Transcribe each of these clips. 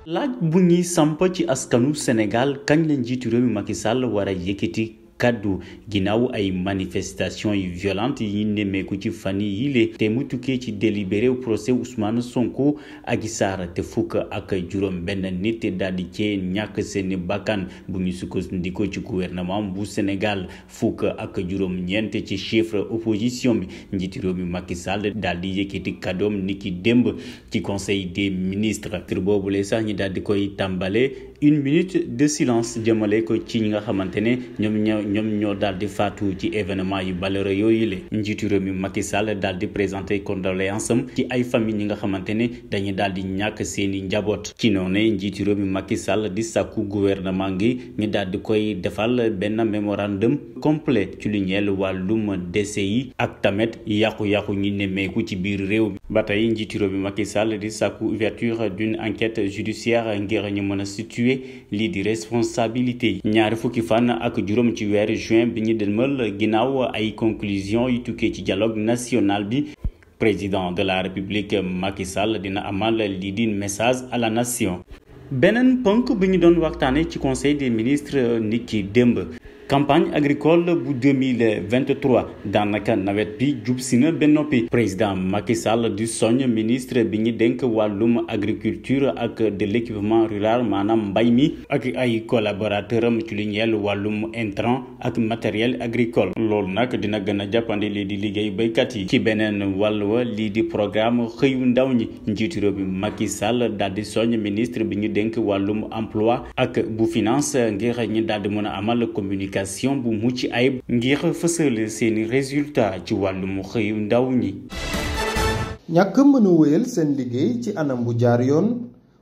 laaj bu ñuy samp ci askanu Sénégal kañ la njiitu réew mi Macky Sall war a yëkkati kaddu ginnaaw ay manifestation yu violente yi nemmeeku ci fan yile te mu tukkee ci délibéré procès Ousmane Sonko Adji Sarr te fukk ak juróom benn nit daal di cee ñàkk seeni bakkan bu ñu sukkandikoo ci gouvernement bu Sénégal fukk ak juróom ñeent ci chiffre opposition bi njiitu réew mi Macky Sall daal di yëkkati kaddoom niki démb ci conseil des ministres kër boobule sax ñi daal di koy tàmbale 1 minute de silence jëmale ko ci ñi nga xamante ne ñoom ñoo daal di faatu ci événement yu malheureux yooyu le njiitu réew mi Macky Sall daal di présenté condoléance am ci ay famille ñi nga xamante ne dañuy daal di ñàkk seeni njaboot ci noonu njiitu réew mi Macky Sall di sàkku gouvernement ngi ñu daal di koy defal benn mémorandum complet ci lu ñeel wàllum décès yi ak tamit yàqu-yàqu ñi nemmeeku ci biir réew mi ba tey njiitu réew mi Macky Sall di sàkku ouverture d'une enquête judiciaire ngir ñu mën a situer lii di responsabilité yi ñaari fukki fan ak juróom ci weeru juin bi ñu dënmal ginnaaw ay conclusion yu tukkee ci dialogue national bi président de la république Macky Sall dina amal lii di message à la nation. beneen ponk bi ñu doon waxtaane ci conseil des ministres niki démb campagne agricole bu 2023 daanaka nawet bi jub si na ba noppi président Macky Sall di soñ ministre bi ñu dénk wàllum agriculture ak de l'équipement rural maanaam mbay mi ak ay collaborateur am ci lu ñeel wàllum intrant ak matériel agricole loolu nag dina gën a jàppandi lii di liggéey béykat yi ci beneen wàll wa lii di programme xëyu ndaw ñi njiitu réew bi Macky Sall daal di soñ ministre bi ñu dénk wàllum emploi ak bu finance ngir ñi daal di mën a amal communication bu mucc ayib ngir fësal seeni résultat ci wàllum xëyu ndaw ñi. ñàkk mën a wéyal seen liggéey ci anam bu jaar yoon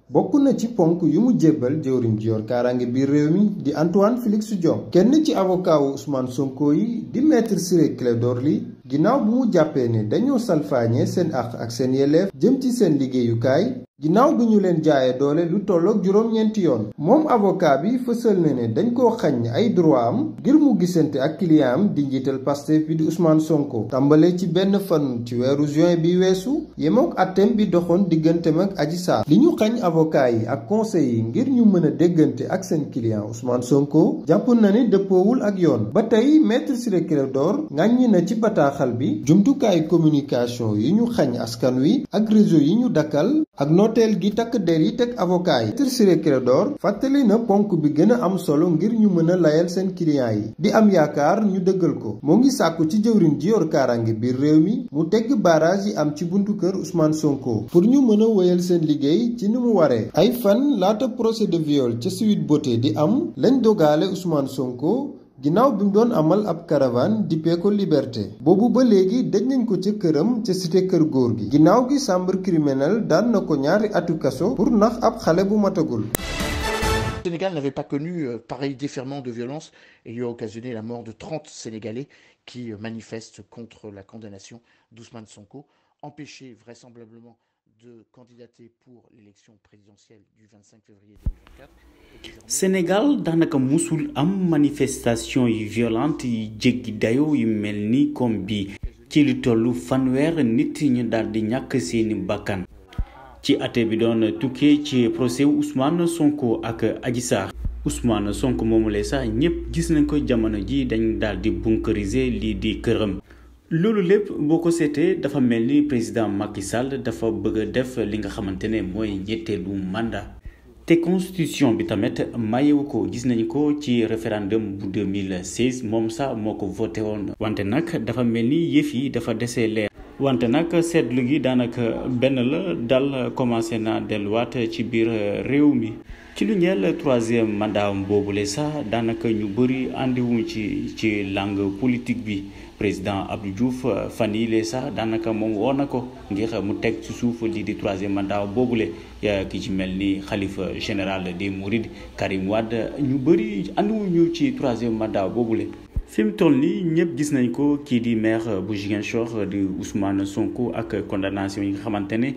bokk na ci ponk yu mu jébbal jëwriñ ji yor kaaraange biir réew mi di Antoine Félix Diome kenn ci avocat wu Ousmane Sonko yi di maître Ciré Clédor Ly ginnaaw bu mu jàppee ne dañoo salfaañe seen àq ak seen yelleef jëm ci seen liggéeyukaay ginnaaw bi ñu leen jaayee doole lu tolloog juróom-ñeenti yoon moom avocat bi fësal na ne dañ koo xañ ay droit am ngir mu gisante ak client am di njiital Pastef bi di Ousmane Sonko tàmbale ci benn fan ci weeru juin bi weesu yemook atteem bi doxoon digganteem ak Adji Sarr li ñu xañ avocat yi ak conseil yi ngir ñu mën a déggante ak seen client Ousmane Sonko jàpp na ne dëppoowul ak yoon ba tey maître Ciré Clédor ŋàññi na ci bataaxal bi jumtukaay communication yi ñu xañ askan wi ak réseau yi ñu dakkal ak nooteel gi takk der yi teg avocat yi maître Ciré Clédor fàttali na ponk bi gën a am solo ngir ñu mën a layal seen client yi di am yaakaar ñu dëggal ko moo ngi sàkku ci jëwriñ ji yor kaaraange biir réew mi mu tegg barrage yi am ci buntu kër Ousmane Sonko pour ñu mën a wéyal seen liggéey ci ni mu waree ay fan laata procès de viol ca Sweet Beauté di am lañ dogaale Ousmane Sonko ginnaaw bi mu doon amal ab caravane dippee ko Liberté boobu ba léegi dëj nañ ko ca këram ca cité kër góor gi ginnaaw gi chambre criminelle daan na ko ñaari atu kaso pour nax ab xale bu matagul. Le Sénégal n'avait pas connu pareil déferlement de violence ayant occasionné la mort de 30 Sénégalais qui manifestent contre la condamnation d'Ousmane Sonko, empêché vraisemblablement de candidater pour l'élection présidentielle du 25 février 2024. Sénégal daanaka musul am manifestation yu violente yi jéggi dayo yu mel ni comme bi ci li tollu fanweer nit ñu daal di ñàkk seeni bakkan ci ate bi doon tukkee ci procès Ousmane Sonko ak Adji Sarr Ousmane Sonko moomu lay sax ñëpp gis nañ ko jamono ji dañ daal di bunkeriser lii di këram. loolu lépp boo ko seetee dafa mel ni président Macky Sall dafa bëgg a def li nga xamante ne mooy ñetteelu mandat te constitution bi tamit mayewu ko gis nañu ko ci référendum bu 2016 moom sax moo ko voté woon wante nag dafa mel ni yëf yi dafa desee leer wante nag seetlu gi daanaka benn la dal commencé na delluwaat ci biir réew mi ci lu ñeel troisième mandat boobule sax daanaka ñu bëri àndiwuñ ci langue politique bi président Abdou Diouf fan yii lee sax daanaka moom woo na ko ngir mu teg ci suuf lii di troisième mandat boobule ki ci mel ni xalifa général des Mourides Karim Wade ñu bëri àndiwuñu ci troisième mandat boobule. fi mu toll nii ñëpp gis nañ ko kii di maire bu Ziguinchor di Ousmane Sonko ak condamnation yi nga xamante ne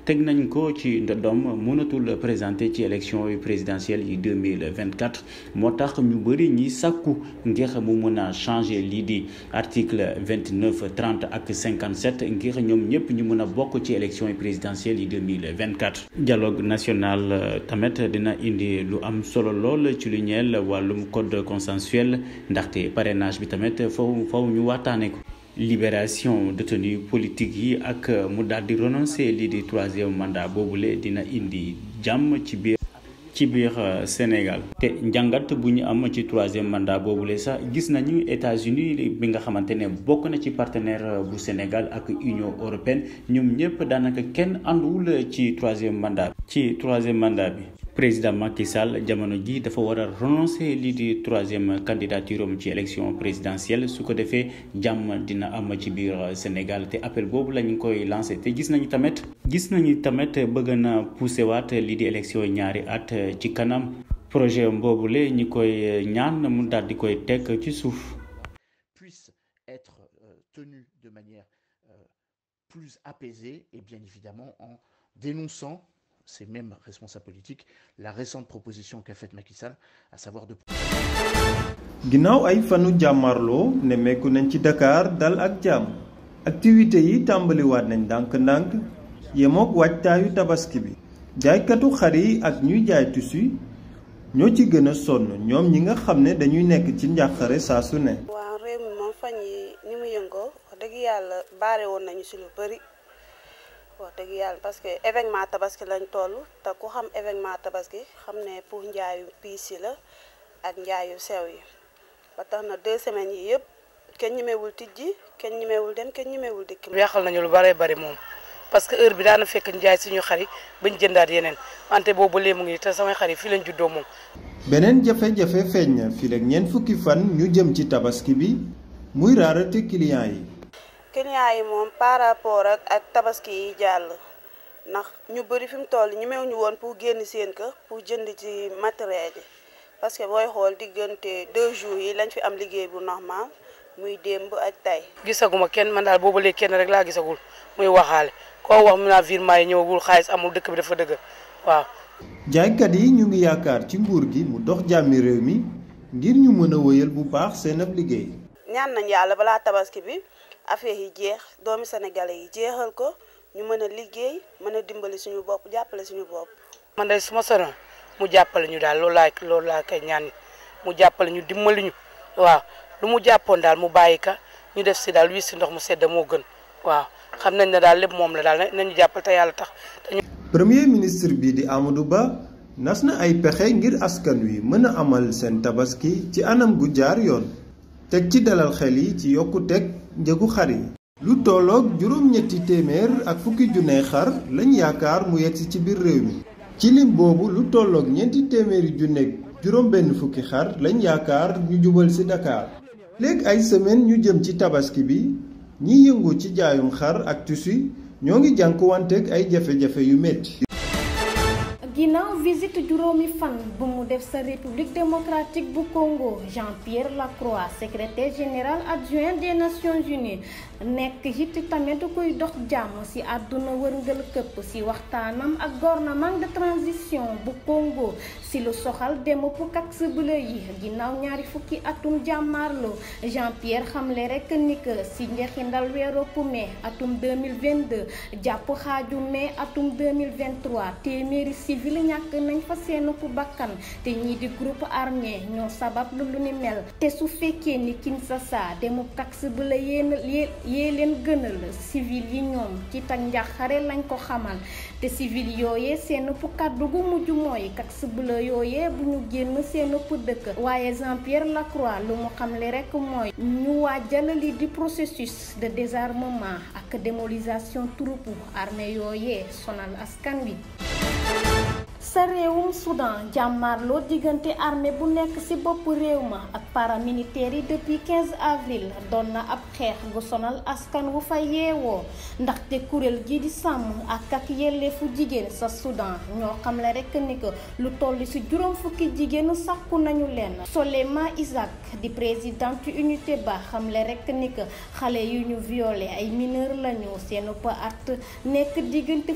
teg nañ ko ci ndodom mënatul présenté ci élection présidentielle yi 2024 moo tax ñu bëri ñi sàkku ngir mu mën a changer lii di article 29 30 ak 57 ngir ñoom ñëpp ñu mën a bokk ci élection présidentielle yi 2024. dialogue national tamit dina indi lu am solo lool ci lu ñeel wàllum code consensuel ndaxte parrainage bi tamit faw ñu waxtaane ko. libération détenu politique yi ak mu daal di renoncer lii di 3e mandat boobule dina indi jàmm ci biir Sénégal te njàngat bu ñu am ci 3e mandat boobule sax gis nañu États-Unis bi nga xamante ne bokk na ci partenaire bu Sénégal ak Union européenne ñoom ñëpp daanaka kenn ànduwul ci 3e mandat bi. président Macky Sall jamono ji dafa war a renoncer lii di 3e candidature am ci élection présidentielle su ko defee jàmm dina am ci biir Sénégal te appel boobu lañu koy lancé te gis nañu tamit bëgg na poussé waat lii di élection ñaari at ci kanam projet boobule ñi koy ñaan mu daal di koy teg ci suuf. puisse être tenu de manière plus apaisée et bien évidemment en dénonçant ces mêmes responsables politiques la récente proposition qu'a faite Macky Sall, à savoir de. ginnaaw ay fanu jàmmarloo nemmeeku nañ ci Dakar dal ak jàmm activité yi tàmbaliwaat nañ ndànk-ndànk yemook waajtaayu tabaski bi jaaykatu xar yi ak ñuy jaay tissu ñoo ci gën a sonn ñoom ñi nga xam ne dañuy nekk ci njàqare saa su ne. waaw réew mi moom fan yi ni mu yëngoo wax dëgg yàlla baare woon nañu si lu bëri. wax dëgg yàlla parce que événement tabaski lañ toll te ku xam événement tabaski xam ne pour njaayu piis yi la ak njaayu sew yi ba tax na 2 semaines yi yëpp kenn ñemewul tijji kenn ñemewul dem kenn ñemewul dikk. yàqal nañu lu bare bari moom parce que heure bi daana fekk njaay suñu xar yi bañ jëndaat yeneen wante boobu léegi mu ngi te samay xar yi fii lañ juddoo moom. beneen jafe-jafe feeñ na fii rek ñeent fukki fan ñu jëm ci tabaski bi muy raarate client yi. client yi moom par rapport ak tabaski yi jàll ndax ñu bëri fi mu toll ñu mew ñu woon pour génn seen kër pour jënd ci matériel yi parce que booy xool diggante 2 jours yi lañ fi am liggéey bu normal muy démb ak tey. gisaguma kenn man daal boobu léegi kenn rek laa gisagul muy waxaale koo wax mu naa virement yi ñëwagul xaalis amul dëkk bi dafa dëgg waaw. jaaykat yi ñu ngi yaakaar ci nguur gi mu dox jàmmi réew mi ngir ñu mën a wëyal bu baax seen ab liggéey. ñaan nañ yàlla balaa tabaski bi. affaire yi jeex doomi sénégalais yi jeexal ko ñu mën a liggéey mën a dimbali suñu bopp jàppale suñu bopp. man de su ma sonoon mu jàppale ñu daal loolu laa koy ñaan mu jàppale ñu dimbali ñu waaw lu mu jàppoon daal mu bàyyi ka ñu def si daal wii si ndox mu sedd moo gën waaw xam nañ ne daal lépp moom la daal nañu jàppale te yàlla tax. premier ministre bi di Amadou Ba nas na ay pexe ngir askan wi mën a amal seen tabaski ci anam gu jaar yoon teg ci dalal xel yi ci yokkuteg njëgu xar yi. lu tolloog juróom-ñetti téeméer ak fukki junne xar lañ yaakaar mu yegsi ci biir réew mi ci lim boobu lu tolloog ñeenti téeméeri junne juróom-benn fukki xar lañ yaakaar ñu jubal ci Dakar. léegi ay semaine ñu jëm ci tabaski bi ñiy yëngu ci jaayum xar ak tissu ñoo ngi jànkuwanteeg ay jafe-jafe yu métti. ginnaaw visite juróomi fan bu mu def sa république démocratique bu Congo Jean-Pierre Lacroix secrétaire général adjoint des Nations Unies nekk it tamit koy dox jàmm ci àdduna wërngël këpp ci waxtaanam ak gouvernement de transition bu Congo ci lu soxal demopu Kax Bleu yi ginnaaw ñaari fukki atum jàmmaarloo Jean-Pierre xamle rek ni que ci njeexindal weeru mai atum 2022 jàpp xaaju mai atum 2023 téeméeri civil ñàkk nañ fa seen ku bakkan te ñii di groupe armé ñoo sabab lu ni mel te su fekkee ni Kinshasa demu Kax Bleu yee leen gënal civil yi ñoom ci tak njaxare lañ ko xamal te civil yooyee seen pu kàddu gu mujj mooy Kax Bleu yooyee bu ñu génn seen pu dëkk waaye Jean-Pierre Lacroix lu mu xamle rek mooy ñu waajal li di processus de désarmement ak démobilisation troupe armée yooyee sonal askan wi. sa réewum Soudan jàmmaarloo diggante armée bu nekk ci bopp réew ma ak paramilitaires yi depuis 15 avril doon na ab xeex gu sonal askan wu fa yeewoo ndaxte kuréel gi di sàmm ak yelleefu jigéen sa Soudan ñoo xamle rekk ni que lu toll ci juróom fukki jigéen sàkku nañu leen. Solema Isaac di présidente unité ba xamle rekk ni que xale yu ñu violé ay mineur lañu seenu at nekk diggante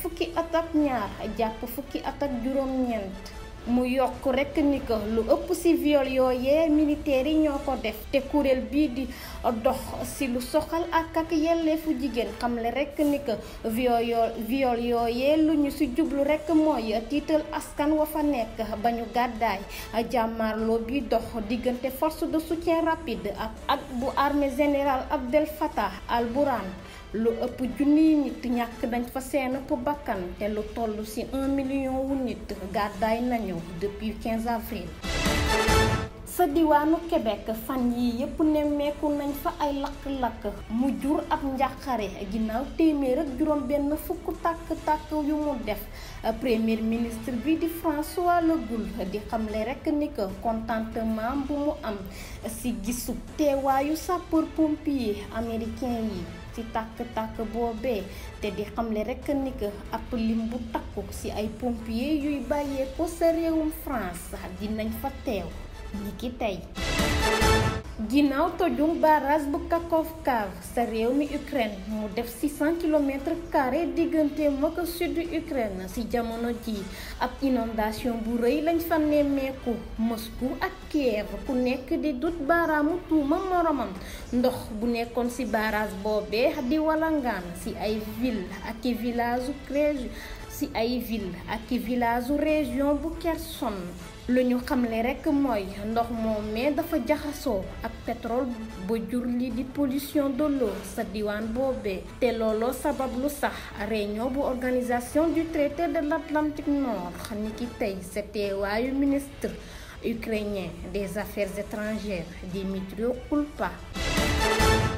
fukki at ak ñaar jàpp fukki at ak juróom-ñeent. mu yokk rekk ni que lu ëpp ci viol yooyee militaires yi ñoo ko def te kuréel bii di dox ci lu soxal ak yelleefu jigéen xamle rekk ni que viol yooyee lu ñu ci jublu rekk mooy tiital askan wa fa nekk ba ñu gàddaay jàmmaarloo bi dox diggante force de soutien rapide ak bu armée générale Abdel Fattah al-Burhan. lu ëpp junniy nit ñàkk nañ fa seen bakkan te lu toll ci 1 million wu nit gàddaay nañu depuis 15 avril. sa diwaanu Québec fan yii yépp nemmeeku nañ fa ay lakk-lakk mu jur ab njàqare ginnaaw téeméer ak juróom benn fukk tàkk-tàkk yu mu def premier ministre bi di François Legault di xamle rekk ni que contentement bu mu am ci gisu teewaayu sapeur pompier américain yi ci tàkk-tàkk boobee te di xamle rekk ni que ab lim bu takku ci ay pompier yuy bàyyeeko sa réewum France dinañ fa teew niki tey. ginnaaw tojum barrage bu Kakhovka sa réew mi Ukraine mu def 600 km² digganteem ak sud Ukraine ci jamono ji ab inondation bu rëy lañ fa nemmeeku Moscou ak Kiev ku nekk di dut baaraamu tuuma moromam ndox bu nekkoon ci barrage boobee di walangaan ci ay ville ak village région bu Kherson. lu ñu xamle rekk mooy ndox moomee dafa jaxasoo ak pétrole ba jur li di pollution de l'eau sa diwaan boobee te looloo sabab lu sax réunion bu organisation du traité de l'Atlantique Nord niki tey sa teewaayu ministre ukrainien des affaires étrangères Dmytro Kuleba.